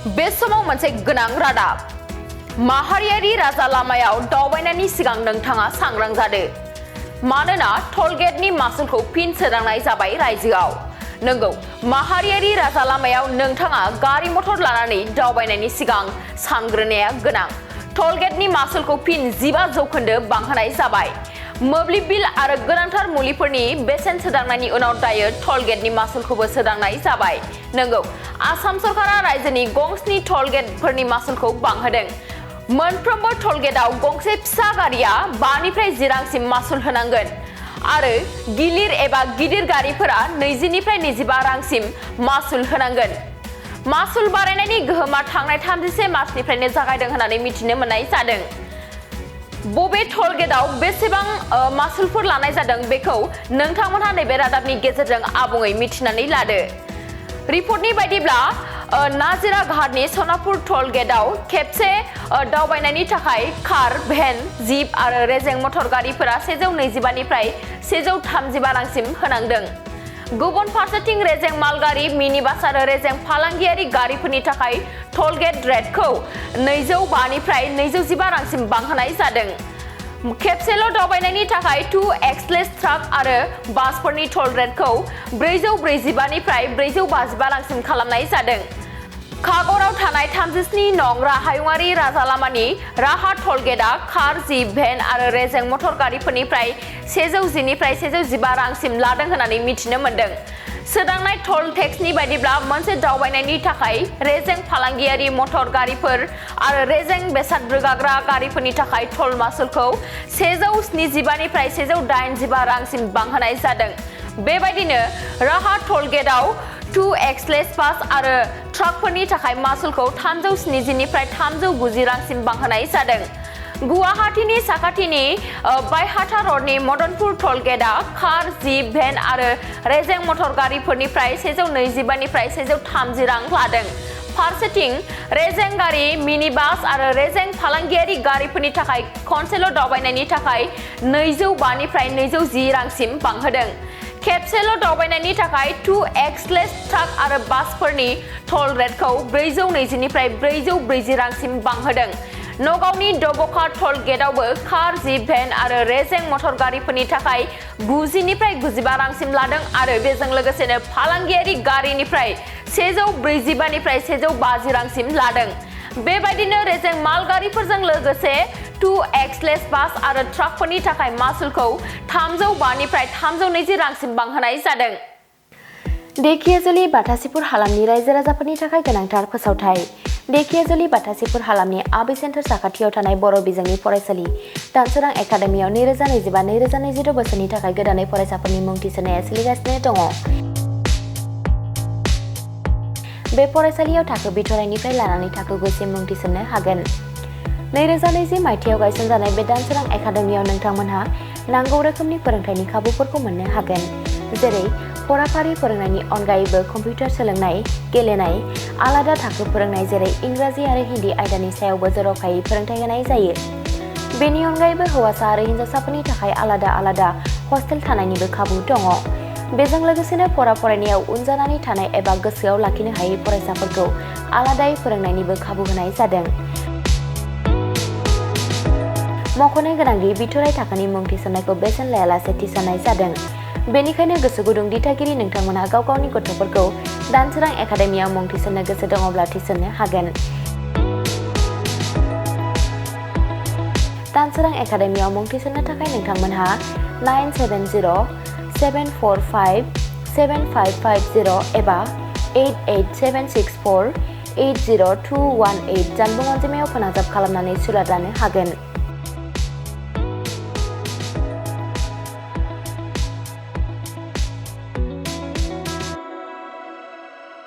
बे समाव मोनसे गोनां रादाब माहारियारि राजा लामायाव दावबायनायनि सिगां नोंथाङा सांग्रां जादो मानोना टलगेटनि मासुलखौ फिन सोदांनाय जाबाय रायजोआव नंगौ माहारियारि राजा लामायाव नोंथाङा गारि मटर लानानै दावबायनायनि सिगां सानग्रोनाया गोनां टलगेटनि मासुलखौ फिन 15% बांहोनाय जाबाय मोब्लिब बिल आरो गोनांथार मुलिफोरनि बेसेन सोदांनायनि उनाव दायो टलगेटनि मासुलखौबो सोदांनाय जाबाय नंगौ आसाम सरकारा रायजोनि गंस्नि टलगेटफोरनि मासुलखौ बांहोदों मोनफ्रोमबो टलगेटआव गंसे फिसा गारिया 5 निफ्राय 10 रांसिम मासुल होनांगोन आरो गिदिर गारिफोरा 20 निफ्राय 25 रांसिम मासुल होनांगोन मासुल बारायनायनि गोहोमा थांनाय 31 मार्चनिफ्रायनो जागायदों होननानै मिथिनो मोननाय जादों बबे टलगेटआव बेसेबां मासुलफोर लानाय जादों बेखौ नोंथांमोनहा नैबे रादाबनि गेजेरजों आबुङै मिथिनानै लादो रिपर्टनि बायदिब्ला नाजिरा घाटनि सनापुर टलगेटआव खेबसे दावबायनायनि थाखाय कार भेन जिप आरो रेजें मटर गारिफोरा 125 निफ्राय 135 रांसिम होनांदों गुबुन फारसेथिं रेजें मालगारि मिनि बास आरो रेजें फालांगियारि गारिफोरनि थाखाय टलगेट रेटखौ 205 निफ्राय 215 रांसिम बांहोनाय जादों खेबसेल' दावबायनायनि थाखाय 2X ट्राक आरो बासफोरनि टल रेटखौ 445 निफ्राय 455 रांसिम खालामनाय जादों कागराव थानाय 37 नं राहायुंआरि राजा लामानि राहा टलगेटआ कार जिप भेन आरो रेजें मटर गारिफोरनिफ्राय 110 निफ्राय 115 रांसिम लादों होननानै मिथिनो मोनदों सोदांनाय टल टेक्सनि बायदिब्ला मोनसे दावबायनायनि थाखाय रेजें फालांगियारि मटर गारिफोर आरो रेजें बेसाद रोगाग्रा गारिफोरनि थाखाय टल मासुलखौ 175 निफ्राय 185 रांसिम बांहोनाय जादों बेबायदिनो राहा टलगेटआव 2X बास आरो ट्राकफोरनि थाखाय मासुलखौ 370 निफ्राय 390 रांसिम बांहोनाय जादों गुवाहाटीनि साखाथिनि बायहाथा रडनि मदनपुर टलगेटआ कार जिप भेन आरो रेजें मटर गारिफोरनिफ्राय 125 निफ्राय 130 रां लादों फारसेथिं रेजें गारि मिनि बास आरो रेजें फालांगियारि गारिफोरनि थाखाय खनसेल' दावबायनायनि थाखाय 205 निफ्राय 210 रांसिम बांहोदों खेबसेल' दावबायनायनि थाखाय 2X ट्राक आरो बासफोरनि टल रेटखौ 420 निफ्राय 440 रांसिम बांहोदों नगावनि दब'खा टलगेटआवबो कार जिप भेन आरो रेजें मटर गारिफोरनि थाखाय 90 निफ्राय 95 रांसिम लादों आरो बेजों लोगोसेनो फालांगियारि गारिनिफ्राय 145 निफ्राय 150 रांसिम लादों बेबायदिनो रेजें मालगारिफोरजों लोगोसे 2X बास आरो ट्राकफोरनि थाखाय मासुलखौ 305 निफ्राय 320 रांसिम बांहोनाय जादों धेकियाजुलि बाथासिपुर हालामनि रायजो राजाफोरनि थाखाय गोनांथार फोसावथाय धेकियाजुलि बाथासिपुर हालामनि आबै सेन्टार साखाथियाव थानाय बर' बिजोंनि फरायसालि दानसोरां एकाडेमियाव 2025-2026 बोसोरनि थाखाय गोदानै फरायसाफोरनि मुं थिसननाया सोलिगासिनो दङ बे फरायसालियाव थाखो बिथराइनिफ्राय लानानै थाखो 9 सिम मुं थिसननो हागोन 2020 मायथाइयाव गायसनजानाय बे दानसोरां एकाडेमियाव नोंथांमोनहा नांगौ रोखोमनि फोरोंथायनि खाबुफोरखौ मोननो हागोन जेरै फराफारि फोरोंनायनि अनगायैबो कम्पिउटार सोलोंनाय गेलेनाय आलादा थाखो फोरोंनाय जेरै इंराजि आरो हिन्दी आयदानि सायावबो जर'खायै फोरोंथाय होनाय जायो बेनि अनगायैबो हौवासा आरो हिन्जावसाफोरनि थाखाय आलादा हस्टेल थानायनिबो खाबु दङ बेजों लोगोसेनो फरायनायाव उन जानानै थानाय एबा गोसोआव लाखिनो हायै फरायसाफोरखौ आलादायै फोरोंनायनिबो खाबु होनाय जादों मख'नो गोनांदि बिथराइ थाखोनि मुं थिसननायखौ बेसेन लायालासे थिसननाय जादों बेनिखायनो गोसो गुदुं दिथागिरि नोंथांमोनहा गाव गावनि गथ'फोरखौ दानसोरां एकाडेमियाव मुं थिसननो गोसो दङब्ला थिसननो हागोन दानसोरां एकाडेमियाव मुं थिसननो थाखाय नोंथांमोनहा 970-745-7550 एबा 88764-80218 जानबुं अनजिमायाव फोनांजाब खालामनानै सुलाद लानो हागोन